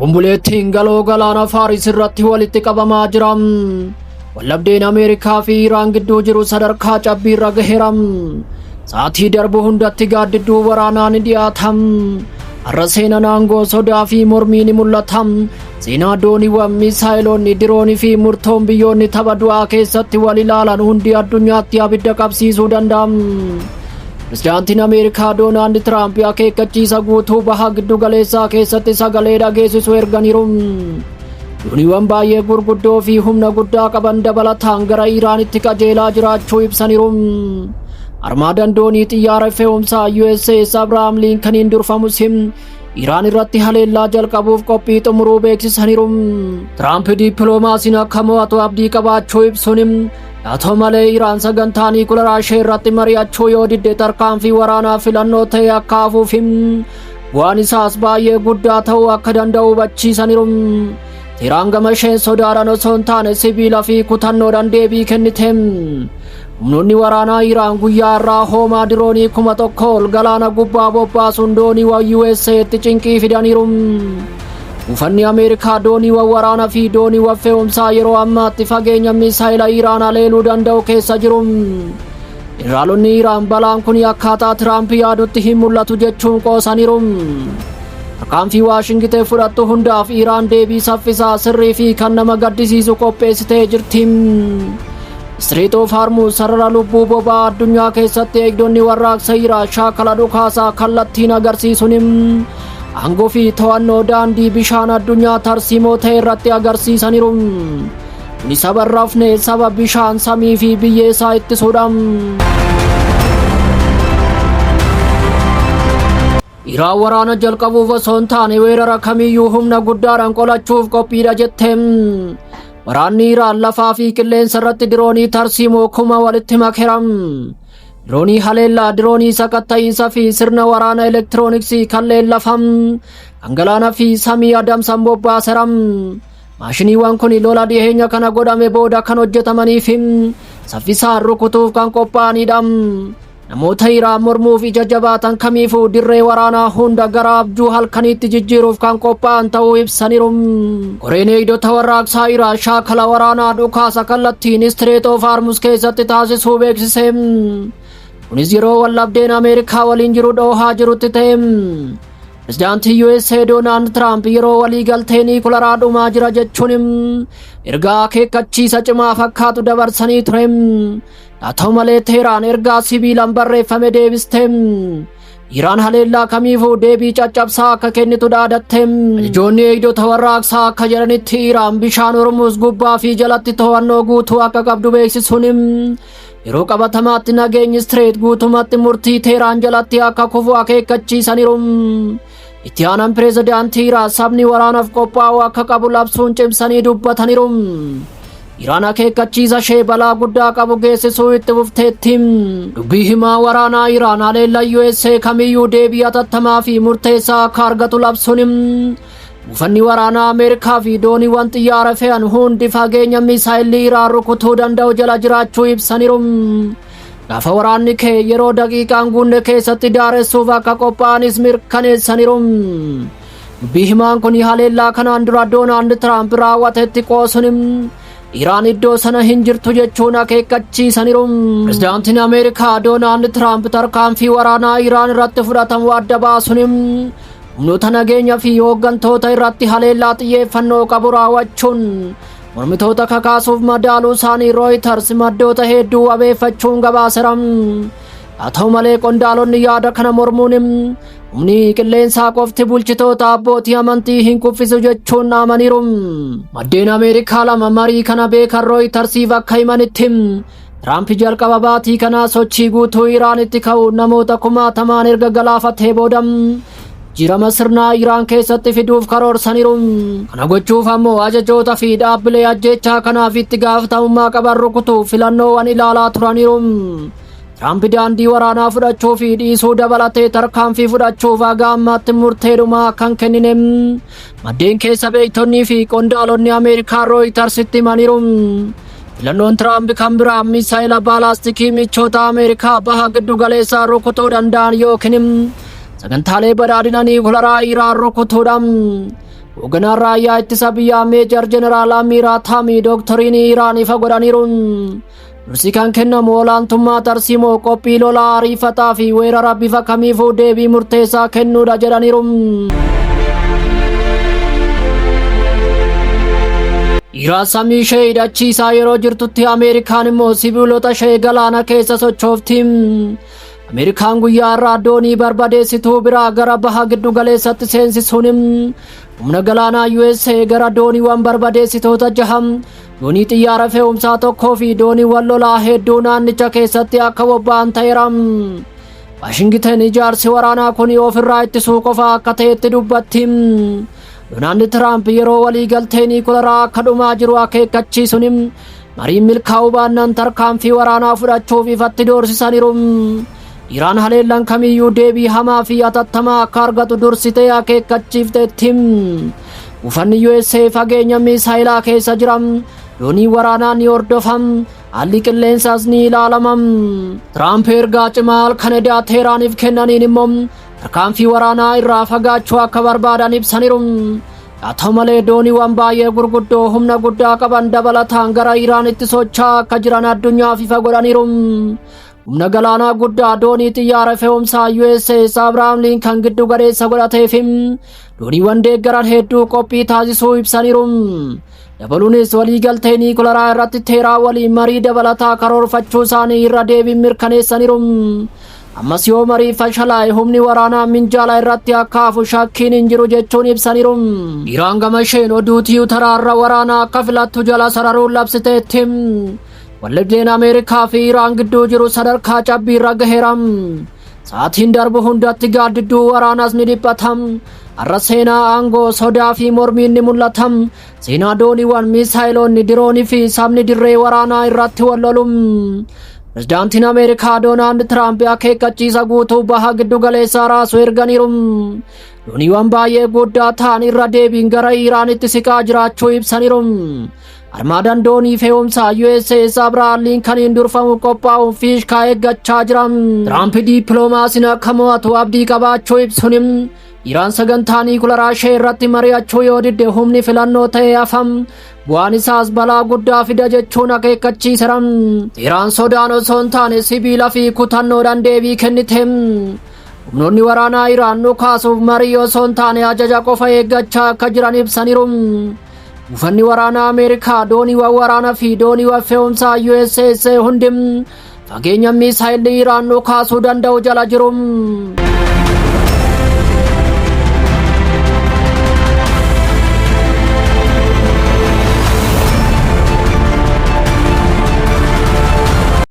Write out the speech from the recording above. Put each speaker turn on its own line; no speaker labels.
Obomboleettiin galoo galaana Faaris irratti walitti qabamaa jira. Wallabdeen Ameerikaa fi Iraan gidduu jiru sadarkaa cabbiirra gaheera. Sa'aatii darbu hundatti gaaddidduu waraanaa ni dhiyaata. Har'a seenaan aangoo sodaa fi mormii ni mul'ata. Seenaa dooniiwwan, miisaayiloonni, diroonii fi murtoon biyyoonni tapha du'aa keessatti wal ilaalan hundi addunyaatti abidda qabsiisuu danda'a. Pirezidaantiin Ameerikaa Doonaald Tiraamp akeekkachiisa guutuu baha giddu galeessaa keessatti sagalee dhageessisu erganiiru. Dooniiwwan baay'ee gurguddoo fi humna guddaa qaban dabalataan gara Iraanitti qajeelaa jiraachuu ibsaniiru. Armaadaan doonii xiyyaara fe'umsaa USS Abrahaam Liinkaniin durfamus Iraan irratti haleellaa jalqabuuf qophii xumuruu beeksisaniiru. Tiraamp dippiloomaasiin akka mo'atu abdii qabaachuu ibsuun, haa ta'u malee Iraan sagantaa niikularaa ishee irratti mari'achuu yoo didde tarkaanfii waraanaa filannoo ta'e akka hafuuf bu'aan isaas baay'ee guddaa ta'uu akka danda'u hubachiisaniiru. Teheraan gama isheen sodaadhaan osoo hin taane sibiila fi kutannoodhaan deebii kennite. Humnoonni waraanaa Iraan guyyaa irraa hoomaa diroonii 1000 ol galaana gubbaa bobbaasuun dooniiwwan USA'tti cinqii fidaniiru. Buufanni Ameerikaa dooniiwwan waraanaa fi dooniiwwan fe'umsaa yeroo ammaatti fageenya misaayila Iraan haleeluu danda'u keessa jiru. Jeneraalonni Iraan balaan kun akkaataa Tiraamp yaadutti hin mul'atu jechuun qoosaniiru. Tarkaanfii Waashingiten fudhattu hundaaf Iraan deebii saffisaa, sirrii fi kan nama gaddisiisu qopheessitee jirti. Strait of Hormuz, sarara lubbuu boba'aa addunyaa keessatti eegdonni warraaqsa Iraan shaakala dhukaasaa kallattiin agarsiisuun aangoo fi to'annoo daandii bishaan addunyaa tarsiimoo ta'e irratti agarsiisaniiru. Kuni saba hin rafne, saba bishaan samii fi biyyee isaa ittisuudha. Iraan waraana jalqabuuf osoo hin taane weerara kamiyyuu humna guddaadhaan qolachuuf qophiidha jette. Waraanni Iraan lafaa fi qilleensa irratti diroonii tarsiimoo 1000 walitti makeera. Diroonii haleellaa, diroonii sakatta'iinsa fi sirna waraana elektirooniksii kanneen lafa, kan galaana fi samii adamsan bobbaaseera. Maashiniiwwan kun lola dhiyeenya kana godhame booda kan hojjetamanii fi saffisaan rukutuuf kan qophaa'anidha. Namoota Iraan mormuuf ija jabaatan kamiifuu dirree waraanaa hunda gara abjuu halkaniitti jijjiiruuf kan qophaa'an ta'uu ibsaniiru. Koreen eegdota warraaqsaa Iraan shaakala waraanaa dhukaasa kallattiin Strait of Hormuz keessatti taasisuu beeksise. Kunis yeroo wallabdeen Ameerikaa waliin jiru dhoohaa jirutti ta'e. Pirezidaantii USA Doonaald Tiraamp yeroo walii galtee niikularaa dhumaa jira jechuun ergaa akeekkachiisa cimaa fakkaatu dabarsanii ture. Haa ta'u malee Teheraan ergaa sibiilaan barreeffame deebiste. Iraan haleellaa kamiifuu deebii caccabsaa akka kennitu dhaadatte. Ajajoonni eegdota warraaqsaa akka jedhanitti Iraan bishaan Hormuz gubbaa fi jalatti to'annoo guutuu akka qabdu beeksisuun yeroo qabatamaatti nageenyi Strait guutumatti murtii Teheraan jalatti akka kufu akeekkachiisaniiru. Itti aanaan pireezidaantii Iraan sabni waraanaaf qophaa'uu akka qabu labsuun cimsanii dubbataniiru. Iraan akeekkachiisa ishee balaa guddaa qabu geessisuu itti fufteetti. Dubbii himaa waraanaa Iraan haleellaa USA kamiyyuu deebii hatattamaa fi murteessaa akka argatu labsuun buufanni waraanaa Ameerikaa fi dooniiwwan xiyyaara fe'an hundi fageenya misaayilii Iraan rukutuu danda'u jala jiraachuu ibsaniiru. Gaafa waraanni kee yeroo daqiiqaan guunne keessatti daaressuuf akka qophaa'anis mirkaneessaniiru. Dubbii himaan kun haleellaa kanaan dura Doonaald Tiraamp raawwatetti qoosuun Iraan iddoo sana hin jirtu jechuun akeekkachiisaniiru. Pirezidaantiin Ameerikaa Doonaald Tiraamp tarkaanfii waraanaa Iraan irratti fudhatamu adda baasuun humnoota nageenya fi hooggantoota irratti haleellaa xiyyeeffannoo qabu raawwachuun mormitoota kakaasuuf madaaluu isaanii Reuters maddoota hedduu wabeeffachuun gabaaseera. Haa ta'u malee qondaalonni yaada kana mormuun humni qilleensaa qofti bulchitoota abbootii amantii hin kuffisu jechuun amaniiru. Maddeen Ameerikaa lama marii kana beekan Reutersiif akka himanitti, Tiraamp jalqaba baatii kanaa sochii guutuu Iraanitti ka'uun namoota kumaatamaan erga galaafatee booda jijjiirama sirnaa Iraan keessatti fiduuf karoorsaniiru. Kana gochuuf ammoo ajajoota fi dhaabbilee ajjeechaa kanaaf itti gaafatamummaa qaban rukutuuf filannoowwan ilaalaa turaniiru. Tiraamp daandii waraanaa fudhachuu fi dhiisuu dabalatee tarkaanfii fudhachuuf haga ammaatti murteedhumaa kan kennine maddeen keessa beektonnii fi qondaalonni Ameerikaa Reutersitti himaniiru. Filannoon Tiraamp kan biraa misaayila baalaastikii michoota Ameerikaa baha giddu galeessaa rukutuu danda'an yookiin sagantaalee badhaadhina niikularaa Iraan rukutuudha. Hoogganaan raayyaa ittisa biyyaa Meejar Jeneraal Amiir Ataamii doktariinii Iraan ifa godhaniiru. Dursi kan kennamu olaantummaa tarsiimoo, qophii lolaa ariifataa fi weerara bifa kamiifuu deebii murteessaa kennuudha jedhaniiru. Iraan samii ishee hidhachiisaa yeroo jirtutti Ameerikaan immoo sibiilota ishee galaana keessa sochoofti. Ameerikaan guyyaa irraa doonii barbadeessituu biraa gara baha giddu galeessatti seensisuun humna galaanaa USA gara dooniiwwan barbadeessitoota jaha, doonii xiyyaara fe'umsaa tokkoo fi dooniiwwan lolaa hedduu naannicha keessatti akka bobba'an ta'eera. Waashingiten ijaarsi waraanaa kun ofirraa ittisuu qofa akka ta'etti dubbatti. Doonaald Tiraamp yeroo waliigaltee niikularaa akka dhumaa jiru akeekkachiisuun mariin milkaa'uu baannaan tarkaanfii waraanaa fudhachuuf ifatti doorsisaniiru. Iraan haleellaan kamiyyuu deebii hamaa fi atattamaa akka argatu dursitee akeekkachiifteetti. Buufanni USA fageenya miisaayilaa keessa jira. Doonii waraanaa ni hordofam. Haalli qilleensaas ni ilaalama. Tiraamp ergaa cimaa halkan edaa Teeraaniif kennaniin immoo tarkaanfii waraanaa irraa fagaachuu akka barbaadan ibsaniiru. Haa ta'u malee, dooniiwwan baay'ee gurguddoo humna guddaa qaban dabalataan gara Iraanitti socho'aa akka jiran addunyaaf ifa godhaniiru. Humna galaanaa guddaa doonii xiyyaara fe'umsaa USS Abraham Lincoln giddu galeessa godhatee fi dooniiwwan deeggaran hedduu qophii taasisuu ibsaniiru. Dabaluunis waliigaltee niikularaa irratti Teeraan waliin marii dabalataa karoorfachuu isaanii irra deebiin mirkaneessaniiru. Ammas yoo marii fashalaa'e humni waraanaa minjaala irratti akka hafu shakkiin hin jiru jechuun ibsaniiru. Iraan gama isheen oduu tiwutaraarra waraanaa akka filattu jala sararuun labsiteetti. Waldhabdeen Ameerikaa fi Iraan gidduu jiru sadarkaa cabbiirra gaheera. Sa'aatiin darbu hundatti gaaddidduu waraanaas ni dhiphata. Har'a seenaa aangoo, sodaa fi mormiin ni mul'ata. Seenaa dooniiwwan, miisaayiloonni, diroonii fi sabni dirree waraanaa irratti wal lolu. Pirezidaantiin Ameerikaa Doonaald Tiraamp akeekkachiisa guutuu baha giddu galeessaa raasu erganiiru. Dooniiwwan baay'ee guddaa ta'an irra deebiin gara Iraanitti siqaa jiraachuu ibsaniiru. Armaadaan doonii fe'umsaa USS Abraham Lincolniin durfamu qophaa'uun fiishkaa eeggachaa jira. Tiraamp dippiloomaasiin akka mo'atu abdii qabaachuu ibsuun, Iraan sagantaa niikularaa ishee irratti mari'achuu yoo didde humni filannoo ta'ee hafam. Bu'aan isaas balaa guddaa fida jechuun akeekkachiiseera. Iraan sodaan osoo hin taane sibiila fi kutannoodhaan deebii kennite. Humnoonni waraanaa Iraan dhukaasuuf marii osoo hin taane ajaja qofa eeggachaa akka jiran ibsaniiru. Buufanni waraanaa Ameerikaa, dooniiwwan waraanaa fi dooniiwwan fe'umsaa USS hundi fageenya miisaayilli Iraan dhukaasuu danda'u jala jiru.